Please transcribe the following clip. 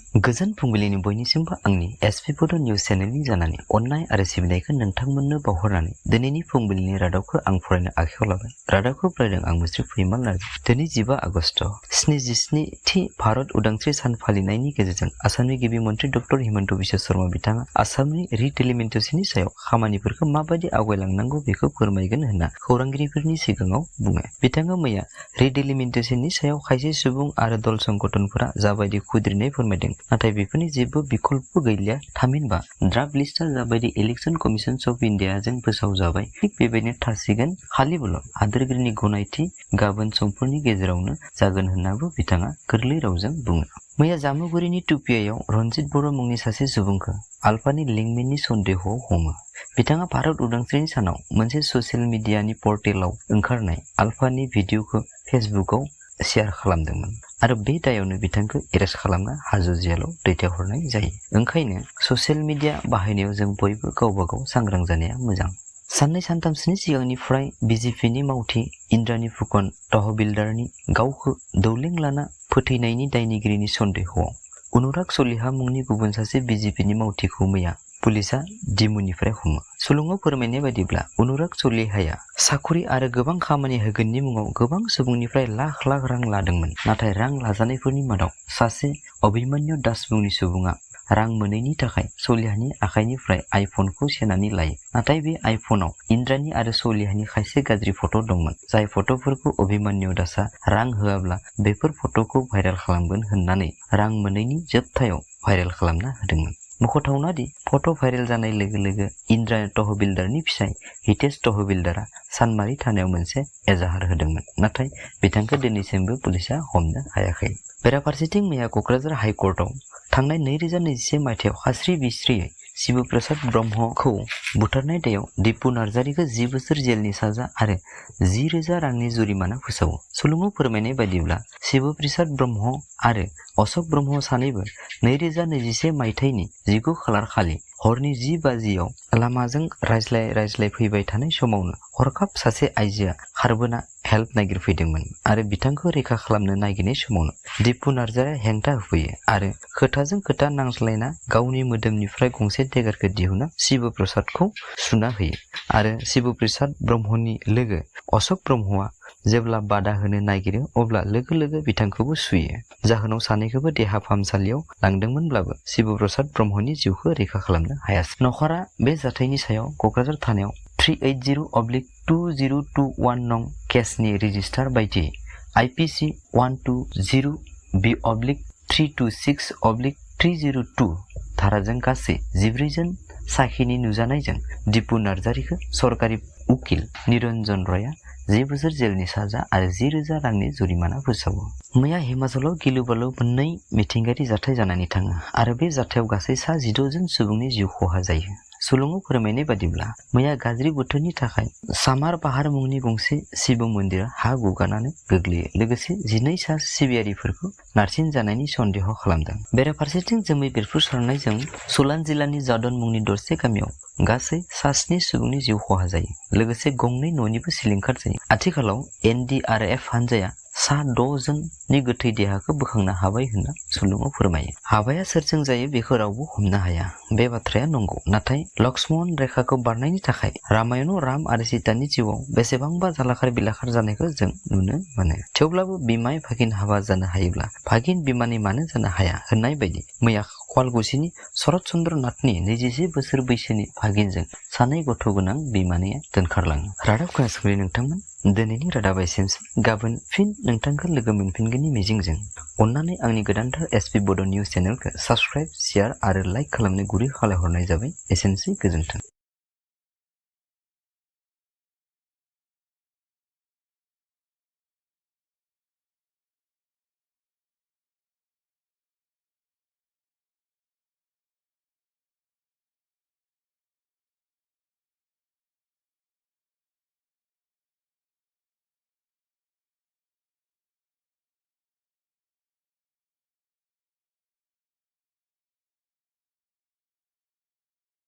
गोजोन फुंबिलिनि बयनिसिमबो आंनि एसपि बड' निउज चेनेलनि जानानै अननाय आरो सिबिनायखौ नोंथांमोननो बावहरनानै दिनैनि फुंबिलिनि रादाबखौ आं फरायनो आखायाव लाबाय। रादाबखौ फरायदों आं मुस्रि फैमाल नार्जि। दिनै 15 आगस्ट 77थि भारत उदांस्रि सान फालिनायनि गेजेरजों आसामनि गिबि मन्त्रि डक्टर हिमन्त बिश्व शर्मा बिथाङा आसामनि रिडेलिमिटेसननि सायाव खामानिफोरखौ माबायदि आवगायलांनांगौ बेखौ फोरमायगोन होनना खौरांगिरिफोरनि सिगाङाव बुङो। बिथाङा मैया रिडेलिमिटेसननि सायाव खायसे सुबुं आरो दल संगठनफोरा जाबायदि खुद्रिनाय फोरमायदों, नाथाय बेफोरनि जेबो बिकल्प गैलिया। थामहिनबा ड्राफ्ट लिस्टआ जाबायदि इलेक्शन कमिशन अफ इन्डियाजों फोसावजाबाय थिग बेबायदिनो थासिगोन, खालिबोल' हादोरगिरिनि गनायथि गाबोन समफोरनि गेजेरावनो जागोन होननाबो बिथाङा गोरलै रावजों बुङो। मैया जामुगुरिनि टुपियायाव रनजित बर' मुंनि सासे सुबुंखौ आलफानि लिंकमेननि सन्देहआव हमो। बिथाङा भारत उदांस्रिनि सानाव मोनसे ससियेल मिडियानि पर्टेलाव ओंखारनाय आलफानि भिडिअखौ फेसबुकआव शेयार खालामदोंमोन आरो बे दायावनो बिथांखौ एरेस्ट खालामना हाजो जेलाव दैथायहरनाय जायो। ओंखायनो ससियेल मिडिया बाहायनायाव जों बयबो गावबा गाव सांग्रां जानाया मोजां। साननै सानथामसोनि सिगांनिफ्राय बिजेपिनि मावथि इन्द्राणी फुकन तहबिलदारनि गावखौ दौलें लाना फोथैनायनि दायनिगिरिनि सन्देहआव अनुराग सलिहा मुंनि गुबुन सासे बिजेपिनि मावथिखौ मैया पुलिसा डिमुनिफ्राय हमो। सुलुङाव फोरमायनाय बायदिब्ला अनुराग सलिहाया साखरि आरो गोबां खामानि होगोननि मुङाव गोबां सुबुंनिफ्राय लाख लाख रां लादोंमोन। नाथाय रां लाजानायफोरनि मादाव सासे अभिमन्यु दास मुंनि सुबुङा रां मोनैनि थाखाय सलिहानि आखाइनिफ्राय आइफनखौ सेनानै लायो। नाथाय बे आइफनाव इन्द्राणी आरो सलिहानि खायसे गाज्रि फट' दंमोन, जाय फट'फोरखौ अभिमन्यु दासआ रां होआब्ला बेफोर फट'खौ भाइरेल खालामगोन होननानै रां मोनैनि जोबथायाव भाइरेल खालामना होदोंमोन। मख'थावना दि फट' भाइरेल जानाय लोगो लोगो इन्द्राणी तहबिलदारनि फिसाय हितेश तहबिलदारा सानमारि थानायाव मोनसे एजाहार होदोंमोन, नाथाय बिथांखौ दिनैसिमबो पुलिसा हमनो हायाखै। बेराफारसेथिं मैया क'क्राझार हाइकर्टआव थांनाय 2021 मायथाइयाव खास्रि बिस्रियै शिव प्रसाद ब्रह्मखौ बुथारनाय दायाव दिपु नार्जारिखौ 10 बोसोर जेलनि साजा आरो 10,000 रांनि जुरिमाना फोसावो। सुलुङाव फोरमायनाय बायदिब्ला शिव प्रसाद ब्रह्म आरो अशक ब्रह्म सानैबो 2021 मायथाइनि 19 खालार खालि हरनि 10 बाजियाव लामाजों रायज्लाय फैबाय थानाय समावनो हरखाब सासे आइजोआ खारबोना हेल्प नागिरफैदोंमोन आरो बिथांखौ रैखा खालामनो नागिरनाय समावनो दिपु नार्जारिया हेंथा होफैयो आरो खोथाजों खोथा नांज्लायना गावनि मोदोमनिफ्राय गंसे देगारखौ दिहुना शिव प्रसादखौ सुना होयो आरो शिव प्रसाद ब्रह्मनि लोगो अशक ब्रह्मआ जेब्ला बादा होनो नागिरो अब्ला लोगो लोगो बिथांखौबो सुयो। जाहोनाव सानैखौबो देहा फाहामसालियाव लांदोंमोनब्लाबो शिव प्रसाद ब्रह्मनि जिउखौ रैखा खालामनो हायासै। नखरा बे जाथायनि सायाव क'क्राझार थानायाव 380/2021 नं केसनि रेजिस्टार बायदियै IPC 120B/326/302 धाराजों गासै 14 जन साखिनि नुजानायजों दिपु नार्जारिखौ सरकारि उकिल निरन्जन रयआ 10 बोसोर जेलनि साजा आरो 10,000 रांनि जुरिमाना फोसावो। मैया हिमाचलाव गिलु बालु मोननै मिथिंगायारि जाथाय जानानै थाङो आरो बे जाथायाव गासै 16 जन सुबुंनि जिउ खहा जायो। सुलुङाव फोरमायनाय बादिब्ला मैया गाज्रि बोथोरनि थाखाय सामार पाहार मुंनि गंसे शिव मन्दिरा हा गुगानानै गोग्लैयो, लोगोसे 12 सा सिबियारिफोरखौ नारसिन जानायनि सन्देह खालामदों। बेराफारसेथिं जोमै बेरफ्रुसारनायजों सोलान जिल्लानि जादन मुंनि दरसे गामियाव गासै 7 सुबुंनि जिउ खहा जायो, लोगोसे गंनै न'निबो सिलिंखार जायो। आथिखालाव NDRF हानजाया 6 जननि गोथै देहाखौ बोखांनो हाबाय होनना सुलुङाव फोरमायो। हाबाया सोरजों जायो बेखौ रावबो हमनो हाया, बे बाथ्राया नंगौ। नाथाय लक्ष्मण रेखाखौ बारनायनि थाखाय रामायणाव राम आरो सीतानि जिउआव बेसेबांबा जालाखार बिलाखार जानायखौ जों नुनो मोनो। थेवब्लाबो बिमाय भागिन हाबा जानो हायोब्ला भागिन बिमानै मानो जानो हाया होननाय बायदि मैया कवालकुसिनि शरत चन्द्र नाथनि 21 बोसोर बैसोनि भागिनजों 2 गथ' गोनां बिमानैया दोनखारलाङो। रादाब खोनासंगिरि नोंथांमोन, दिनैनि रादाबा एसेनोसै। गाबोन फिन नोंथांखौ लोगो मोनफिनगोननि मिजिंजों अन्नानै आंनि गोदानथार एसपि बड' निउज चेनेलखौ साबस्क्राइब, शेयार आरो लाइक खालामनो गुरै खावलायहरनाय जाबाय। एसेनोसै, गोजोन्थों।